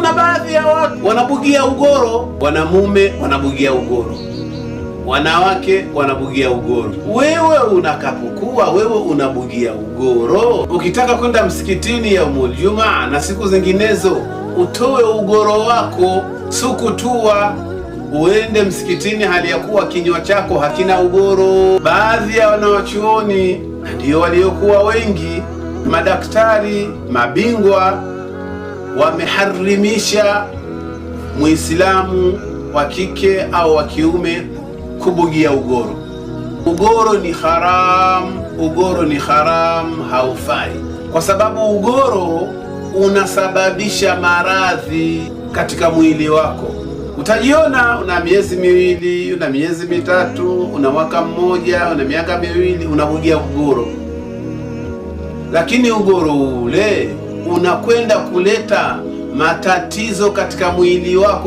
Kuna baadhi ya watu wanabugia ugoro, wanamume wanabugia ugoro, wanawake wanabugia ugoro. Wewe unakapokuwa wewe unabugia ugoro, ukitaka kwenda msikitini yaumul jumaa na siku zinginezo, utoe ugoro wako sukutua uende msikitini hali ya kuwa kinywa chako hakina ugoro. Baadhi ya wanawachuoni ndio waliokuwa wengi, madaktari mabingwa, wameharimisha Muislamu wa kike au wa kiume kubugia ugoro. Ugoro ni haram, ugoro ni haram, haufai kwa sababu ugoro unasababisha maradhi katika mwili wako. Utajiona una miezi 2, una miezi 3, una mwaka mmoja, una miaka 2, unabugia ugoro, lakini ugoro ule unakwenda kuleta matatizo katika mwili wako.